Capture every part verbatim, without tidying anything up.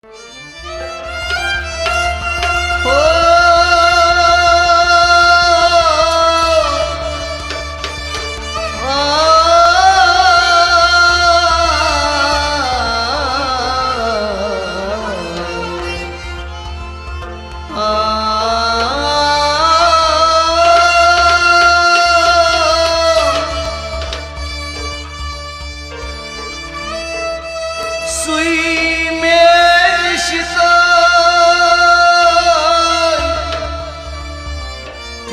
سُے مےٚ نِش تہٕ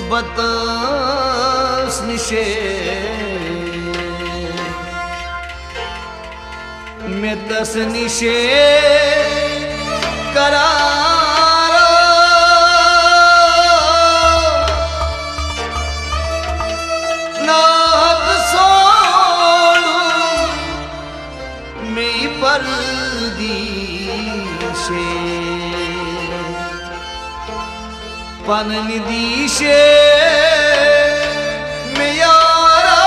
بہٕ تَس نِشے۔ مےٚ تَس نِشے قرار۔ ناحق سوڑُم مے پردیشے، پنن دیشے مے یارا۔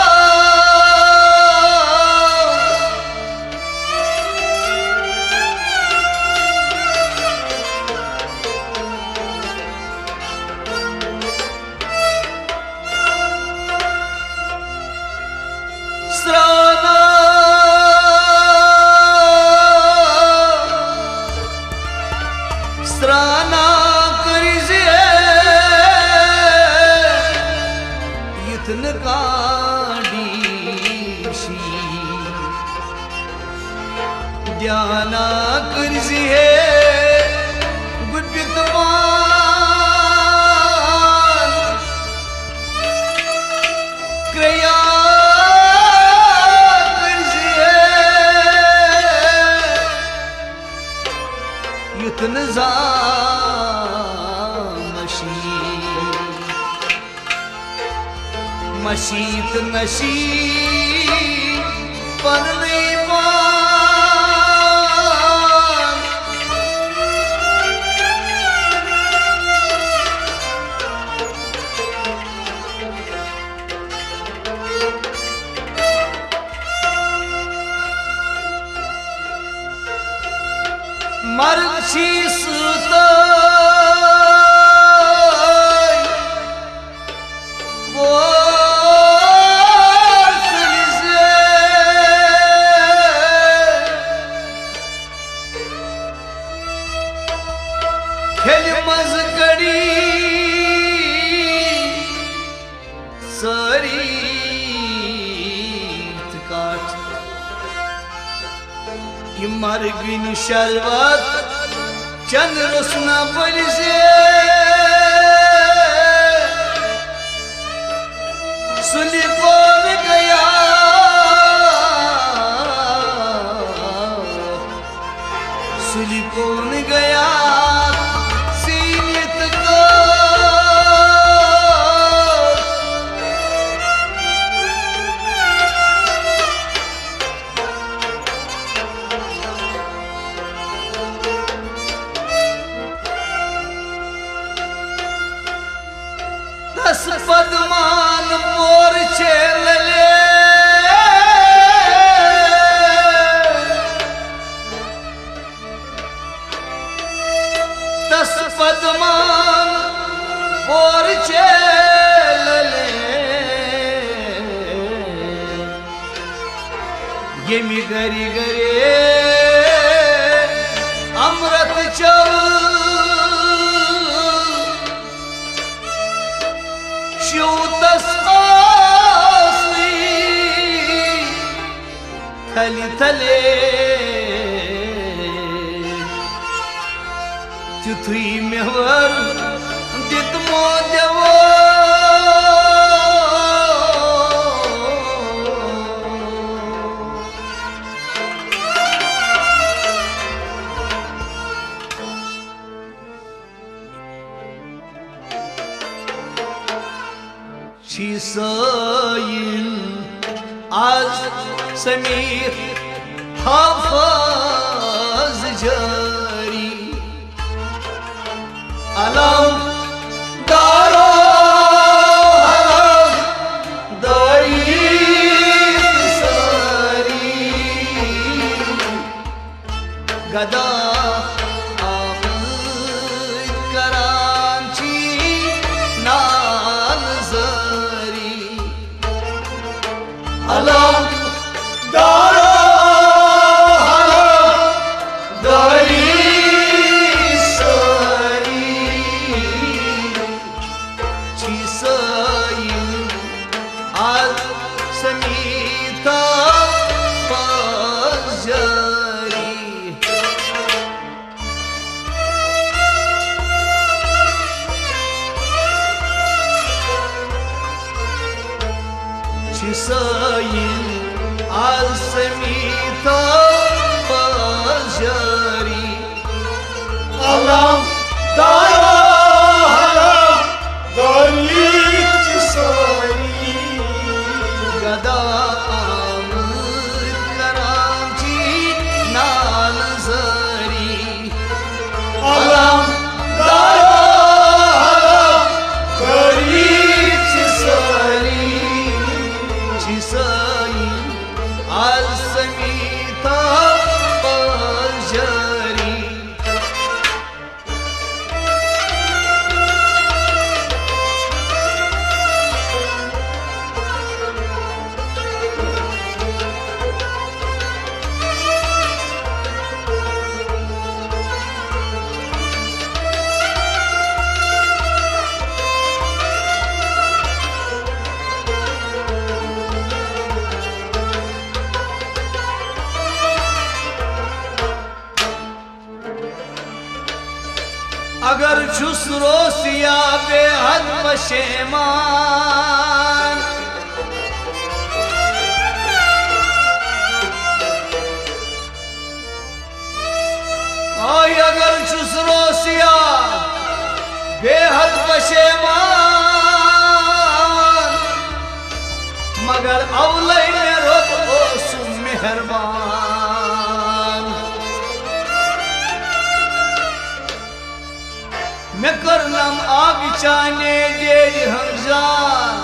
سرانا، سرانا کٔرۍ زِ یُتھ نہٕ کانٛہہ ڈیٖشی۔ دیانا کٔرۍ زِ ہے گُپِت پان، کریا کٔرۍ زِ ہے یُتھ نہٕ زانٛہہ مشی۔ مشیت نشی پننی پان۔ مرد چھی سُہ تہٕ وۄٹھ تُلہِ زِ کھیلہِ منٛز کڑی سٲری تہٕ کاٹھ۔ یہِ مرگٕنۍ شروٗعات چندرس نہ بٔلۍ زِ سُلہِ کون گیا، سُلہِ کون گیا سیٖنِتھ کٲٹھ۔ تس پدمان پور چھے للے۔ تس پدمان پور چھے للے۔ ییٚمہِ گرِ گرِ امرت چل، شیوٗتس آسٕے تھلہِ تھلے۔ تیُتھُے مےٚ وٲر دِتمو دٮ۪وو۔ چھی سٲیِل از سمیٖر حافظ جٲری۔ علم دارو علم دٲری سٲری۔ گدا سمیتا پاس جاری۔ علم دارا، علم داری چی ساری۔ گدا آمد کران چی نال زاری۔ علم دارا، علم داری چی ساری۔ چی ساری۔ از سمیتا پاس جاری۔ اگر چھُس روسیا بے حد پشیمان، آے اگر چھُس روسیا بے حد پشیمان، مگر اولے مےٚ رۄب اوسُم مہربان۔ مےٚ کٔرنم اکھ چانے ڈیڈِ ہٕنٛز جان۔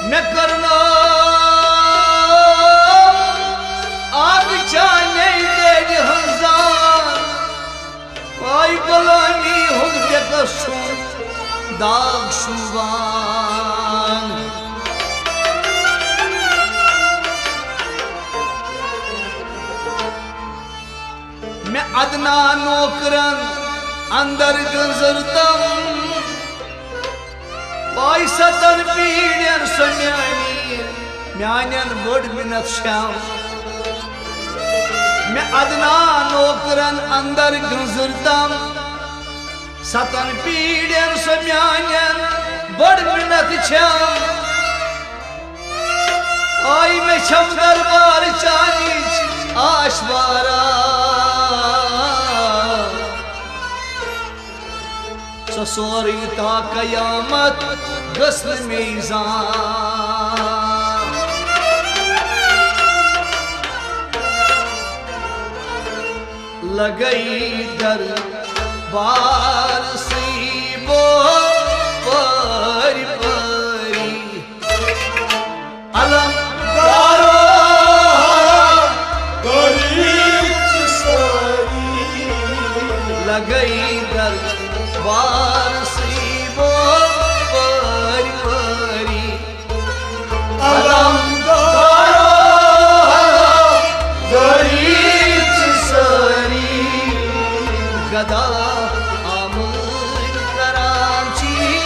مےٚ کٔرنم اکھ چانے ڈیڈِ ہٕنٛز جان۔ آے غلٲمی ہُنٛد بے قصوٗر داغ شوٗبان۔ مےٚ ادنا نوکرن اندر گٔنزٕر تم۔ پاے ستن پیٖڑٮ۪ن سۄ میٛٲنی، میٛانٮ۪ن بٔڑ مِنت چھم۔ مےٚ ادنا نوکرن اندر گٔنزٕر تم۔ ستن پیٖڑٮ۪ن سۄ میٛانٮ۪ن بٔڑ مِنت چھم۔ آے مےٚ چھم دربار چانِچ آش بارا۔ سۄ سورُے تا قیامت گٔژھ نہٕ مے زان۔ لگئی دربار سی بو پاری پاری۔ علم دارا، غریب چی ساری۔ لگئی دربار سی بو پاری پاری۔ علم دارا، غریب چی ساری۔ گدا آمد کران چی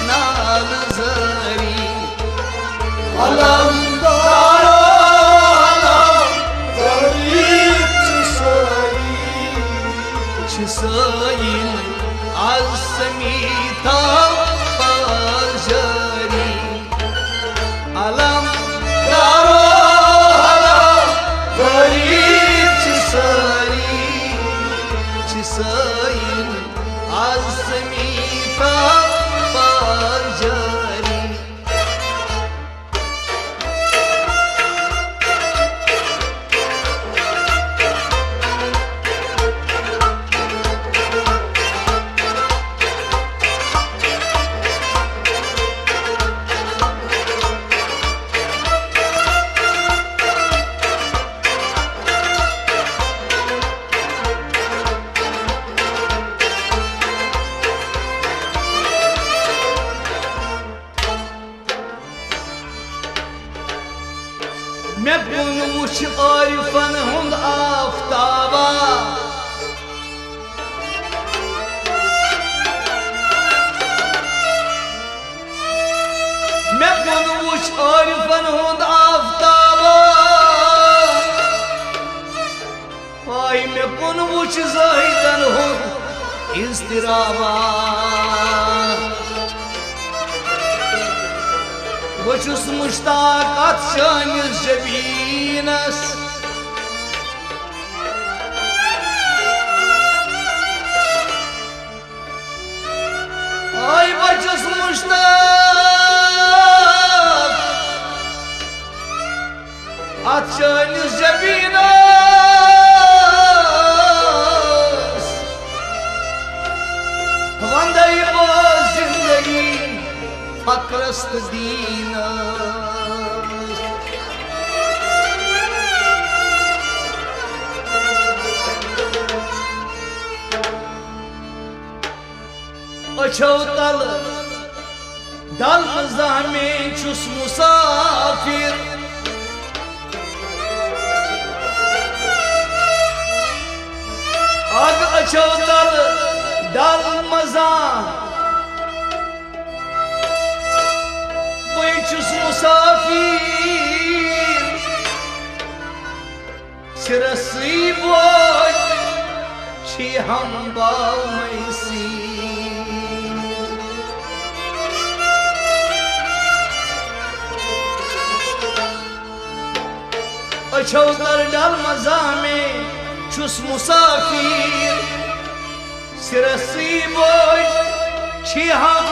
نال زاری۔ علم دارا، علم داری چی ساری۔ چی سایی از سمیتا پاس جاری۔ علم دارا، علم داری چی سایی۔ چی سایی از سمیتا پاس جاری۔ مےٚ کُن وُچھ عارفن ہُنٛد آفتابا۔ مےٚ کُن وُچھ عارفن ہُنٛد آفتابا۔ آے مےٚ کُن وُچھ زاہدن ہُنٛد اضطرابا۔ چھُس مشتاق اتھ چٲنِس جبیٖنس۔ آے بہٕ چھُس مشتاق اتھ چٲنِس جبیٖنس۔ وندے بہٕ زندگی فقرس تہٕ دیٖنس۔ أچھو تل ڈل زامے چھُس مسافر۔ اگ أچھو تل ڈل مزان بہٕ چھُس مسافر۔ سرسٕے بوج چھی ہم باو میسی۔ أچھو تر ڈل مزامے چھُس مسافر۔ سرسٕے بوج چھی ہم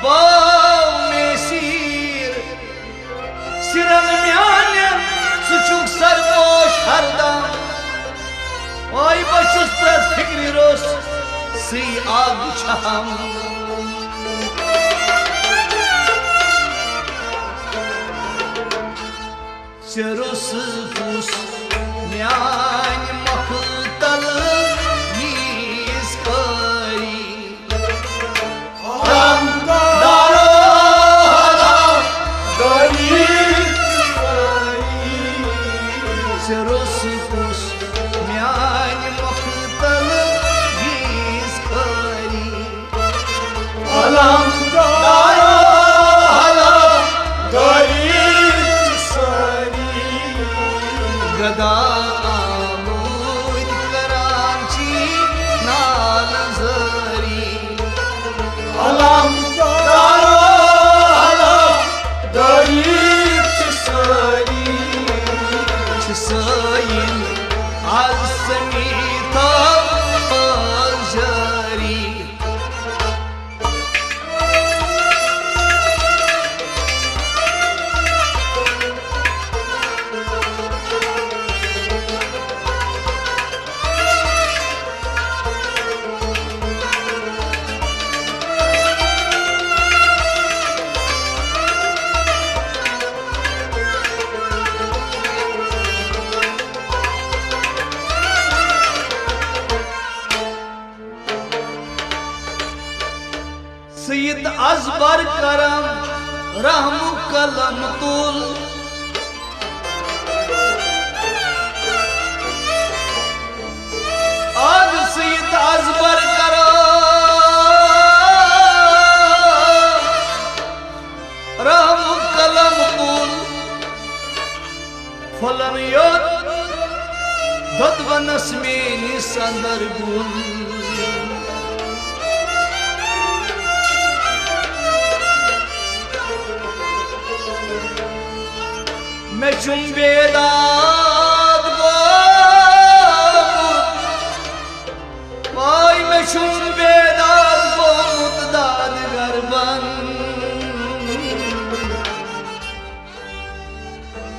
باو میسیر۔ سرن میانٮ۪ن ژٕ چھُکھ سرپوش ہردم۔ آے بہٕ چھُس پرٛٮ۪تھ فِکرِ روٚس سٕے آب چھہم۔ ژےٚ روٚس کُس میانہِ مۄکھٕ تل ییٖژ قٲری۔ دارو غریب ژےٚ روٚس کُس میانہِ مۄکھٕ تل ییٖژ قٲری۔ علم دارو علم غریب سٲری۔ گدا آمٕتۍ کران چھی نال زٲری۔ علم دارو علم غریب چھِ سٲری۔ چھِ سٲیِل از سمیٖتھا پٲزیٲری۔ سید ازبر کرم رحم قلم تُل۔ آد سید ازبر کرم رحم قلم تُل۔ پھۄلن یوٚت دۄدوَنس میٲنِس اندر گُل۔ مےٚ چھُم بیداد گوٚمُت، واے مےٚ چھُم بیداد گوٚمُت داد گربن۔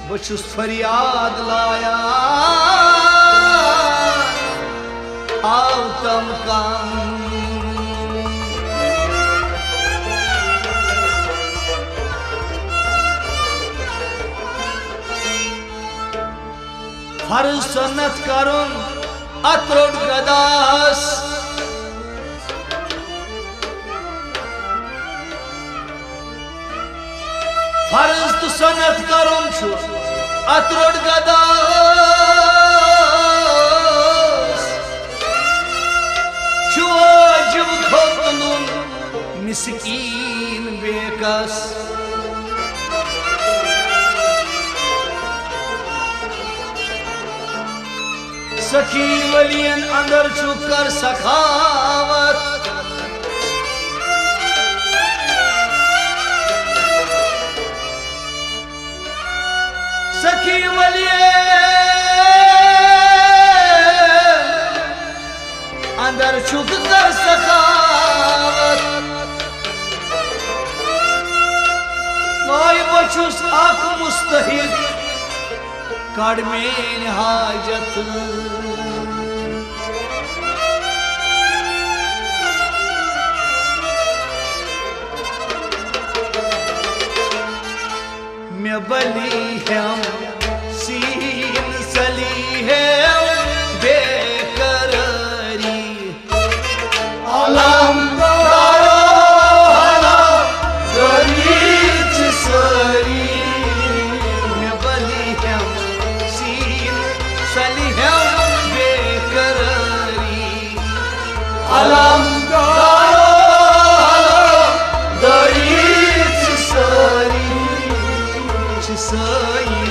بہٕ چھُس فریاد لایان، آو تم کم۔ فرض سنت کرُن اتھ روٚٹ گداہس۔ فرض تہٕ سنت کرُن چھُ اتھ روٚٹ گداہس۔ چھُ واجب کھوٚت تُلُن مسکین بیکس۔ سخی ولین اندر چھُ کر سخاوت۔ کی ولی اندر چھُکھ کر سخاوت۔ ناے بہٕ چھُس اکھ مستحق، کڑ میٲنۍ حاجت۔ مےٚ بلی ہٮ۪م سیٖن، سلی ہٮ۪م بے قرٲری۔ علم دارو علم دٲری چھِ سٲری۔ مےٚ بلی ہٮ۪م سیٖن، سلی ہٮ۪م بے قرٲری۔ علم دارو علم دٲری چھِ سٲری، چھِ سٲری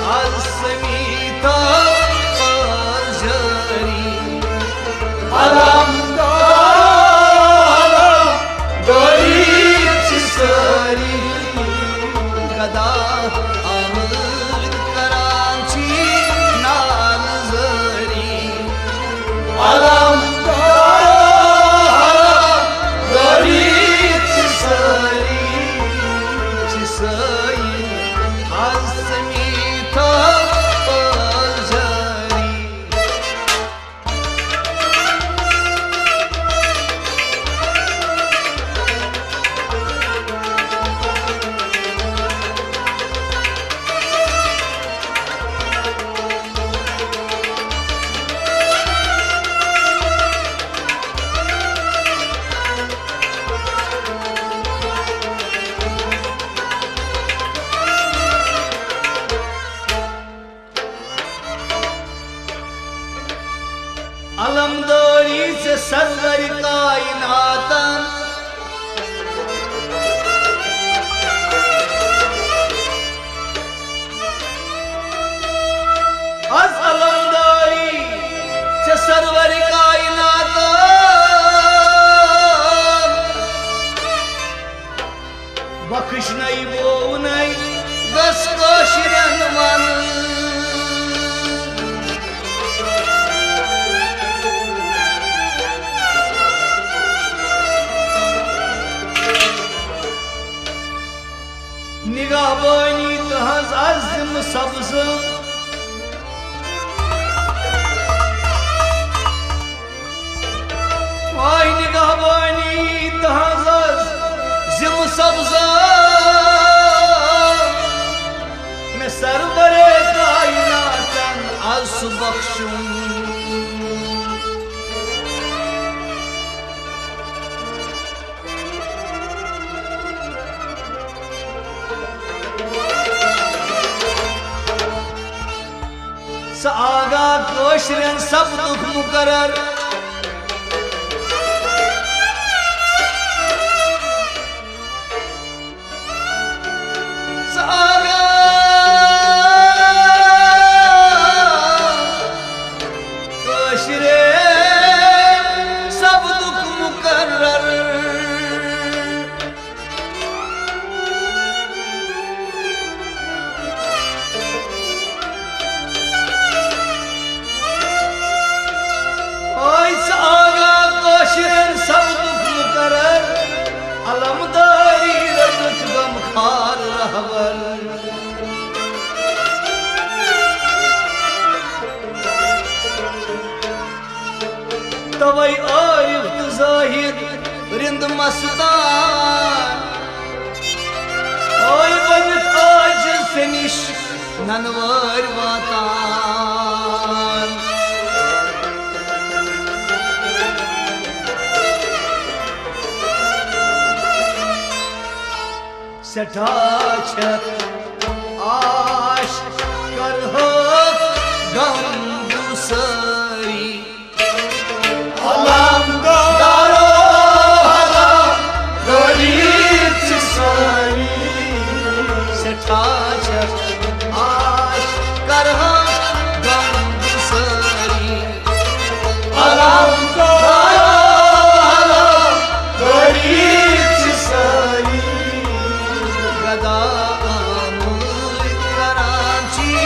از سمیٖتھا پٲر جٲری۔ علم دارو علم دٲری چھِ سٲری، گدا آمٕتۍ کران چھِ نالہٕ زٲری۔ علم دارو علم دٲری چھِ سٲری، چھِ سٲری از سمیٖتھا پٲر جٲری۔ علمدٲری ژےٚ سرور کائناتن۔ از علمدٲری ژےٚ سرور کائناتن۔ بخشنَے بوونَے گژھ کٲشرٮ۪ن وَنُن۔ نگہبٲنی تُہٕنٛز از ذمہٕ سبزٕ۔ واے نگہبٲنی تُہٕنٛز از ذمہٕ سبزٕ۔ مےٚ سرورے کائناتن از سُہ بخشُن۔ سُہ آگاہ کٲشرٮ۪ن سپدُکھ مُقرر۔ سُہ آگاہ کٲشرٮ۪ن سپدُکھ مُقرر۔ ٲے ژٕ آگاہ کٲشرٮ۪ن سپدُکھ مُقرر، علمدٲری رٔٹِتھ غمخار رہبر۔ توے عارف تہٕ زاہد رند مستان، آے بٔنِتھ عاجز ژےٚ نِش ننوٲرۍ واتان۔ سٮ۪ٹھاہ چھَکھ آش کرہوکھ غم گُسٲری۔ علم دارو علم دٲری چھِ سٲری۔ سٮ۪ٹھاہ چھَکھ آش کرہوکھ غم گُسٲری۔ علم دارو علم دٲری چھِ سٲری۔ گدا آمٕتۍ کران چھِ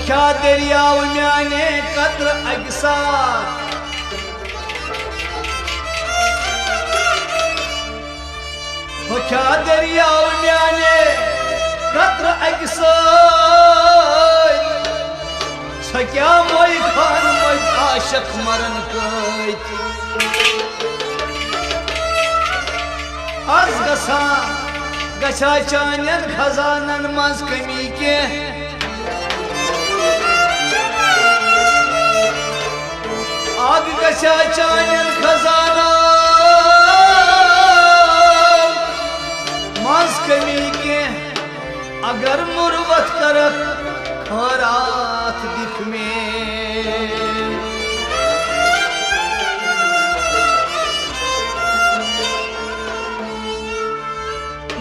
کیا دریاو میانے قطر اکہِ ساتھ، ہو کیا دریاو میانے قطر اکہِ ساتھ، سۄ کیا موئی خان مٔتۍ عاشق مرن کۭتۍ۔ از گژھان گژھا چانٮ۪ن خزانن منٛز کمی کینٛہہ۔ آگ گژھا چانٮ۪ن خزانن منٛز کمی کینٛہہ۔ اگر مُروت کرکھ خٲرات دِکھ مےٚ۔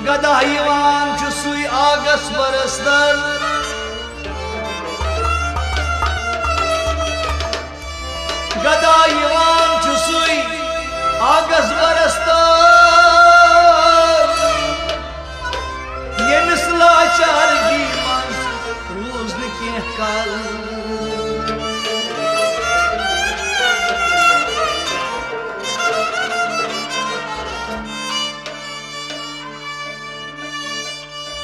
گدا یِوان چھُ سُے آگس برس تل۔ گدا یِوان چھُ سُے آگس برس تل، ییٚمِس لاچارگی منٛز روٗز نہٕ کینٛہہ کل۔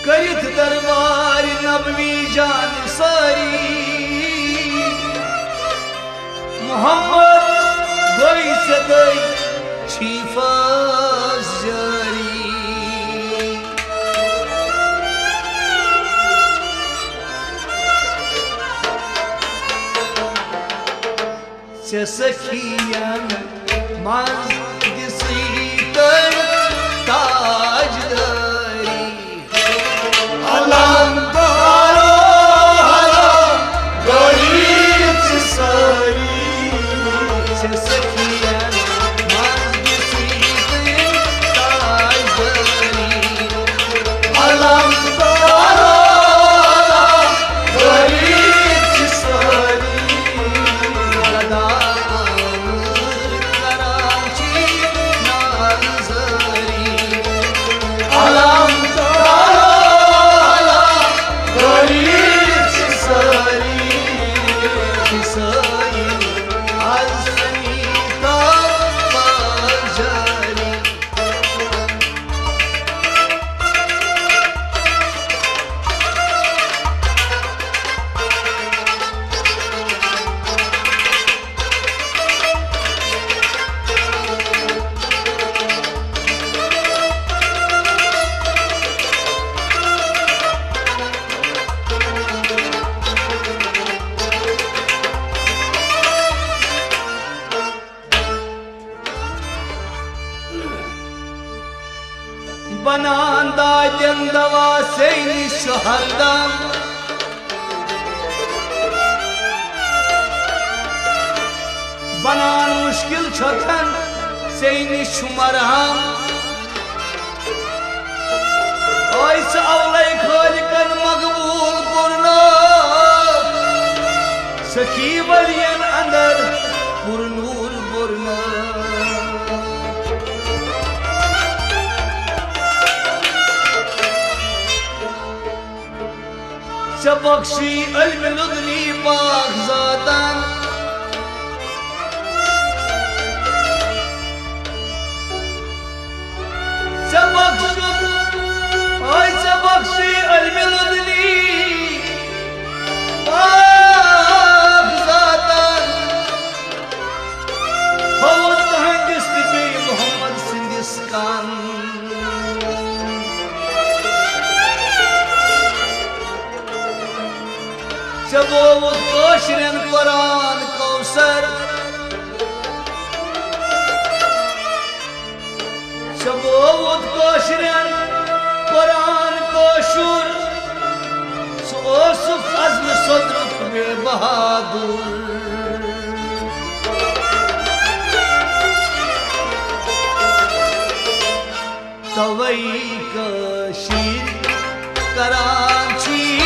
کٔرِتھ دربار نبوی جان سٲری، محمد گوٚوٕے ژےٚ دٔے چھی فاس جٲری۔ ژےٚ سخیَن منٛز دِژٕے تٔمۍ تاجدٲری۔ علم دارو، علم دٲری ژٕ سٲری۔ ژےٚ سخیَن منٛز دِژٕے تٔمۍ تاجدٲری۔ علم دارو، علم دٲری ژٕ سٲری۔ گدا آمٕژ کران چھی نالہٕ زٲری۔ علم دارو، علم دٲری ژٕ سٲری۔ ژٕ سٲری از سنی تو جٲری۔ بنان دادٮ۪ن دوا ژے نِش چھُ ہردم۔ بنان مُشکِل چھۄکھن ژے نِش چھُ مرہم۔ ٲے ژٕ اولے خٲلقن مقبوٗل پُرنہٕ، سخی ولین اندر پُرنوٗر بُرنہٕ۔ ژےٚ بخشی علمِ لدنی پاک ذاتن۔ ژےٚ بخشُن، آے ژےٚ بخشی علمِ لدنی پاک ذاتن۔ تھوٚوُن تہنٛدِس تہٕ بیٚیہِ محمد سٕنٛدِس کن۔ ژےٚ گوٚوُتھ کٲشرٮ۪ن قرآن کوثر۔ ژےٚ گوٚوُتھ کٲشرٮ۪ن قرآن کٲشُر۔ ژٕ اوسُکھ عزمِ صدرُک بے بہادُر۔ توے کٔشیٖر کران چھی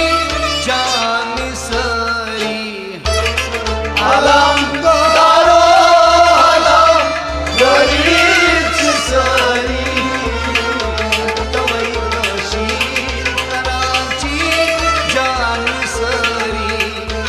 جان سٲری۔ علم دارو، علم دٲری چھِ سٲری۔ توے کٔشیٖر کران چھی جان سٲری۔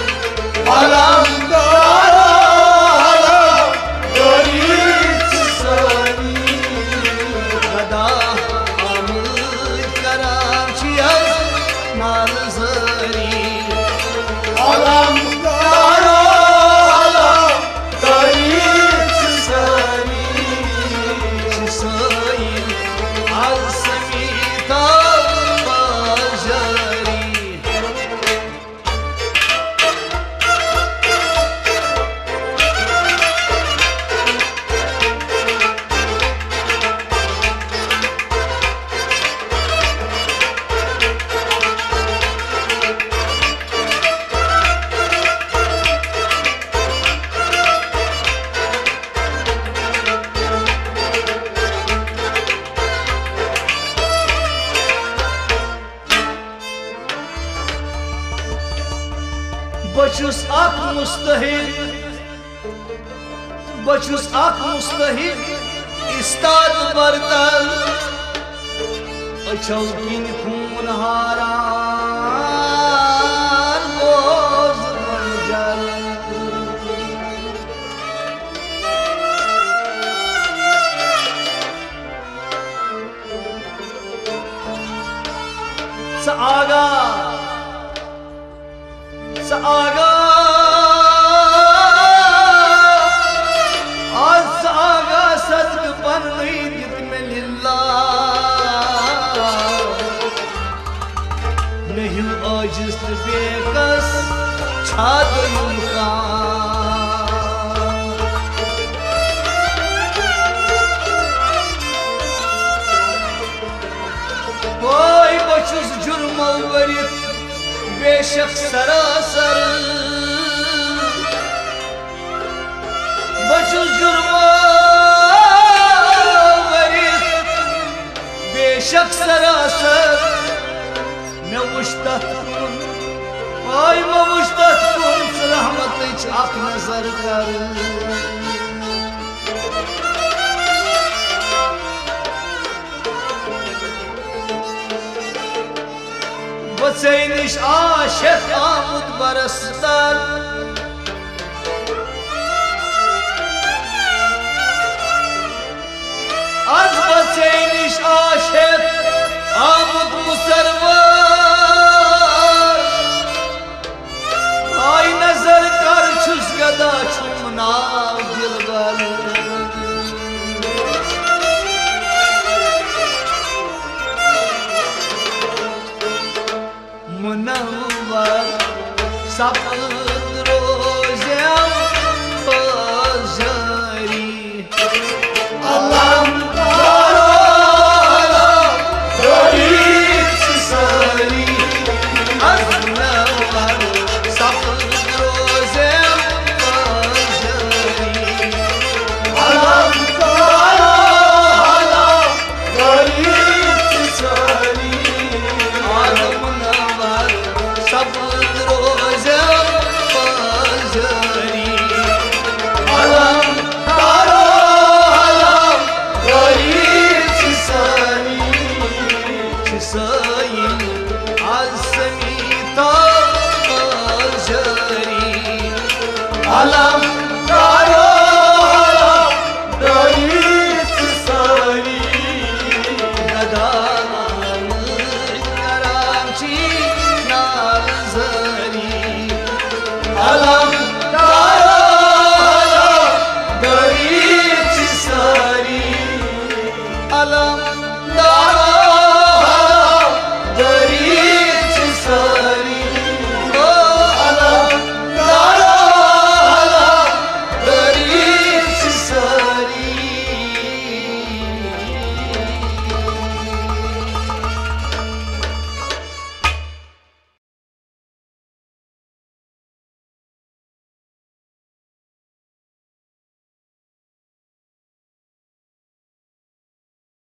بہٕ چھُس اکھ مستحق، بہٕ چھُس اکھ مستحق استاد برتر، أچھو کِنۍ خوٗن ہاران گوس بہٕ جل۔ ژٕ آگاہ، ژٕ آگاہ، آز ژٕ آگاہ، صدقہٕ پننُے دِتھ مےٚ لِلہ۔ مےٚ ہیوٗ عٲجِز تہٕ بے کس چھا دوٚیُم کانٛہہ؟ وٲے، بہٕ چھُس جُرمو ؤرِتھ بے شک سراسر۔ بہٕ چھُس جُرمو ؤرِتھ بے شک سراسر۔ مےٚ وُچھ تَتھ کُن، آے مےٚ وُچھ تَتھ کُن، ژٕ رحمتٕچ اکھ نظر کر۔ بہٕ ژےٚ نِش آش ہٮ۪تھ آمُت برس تر۔ از بہٕ ژےٚ نِش آش ہٮ۪تھ آمُت مُسروار۔ آے نظر کر، چھُس گدا، چھُم ناو دلبر۔ منور سپد روزیم بازاری۔ علم دارا غریب ساری۔ از منور سپد روزیم بازاری۔ علم دارا غریب ساری۔ علم منور سپد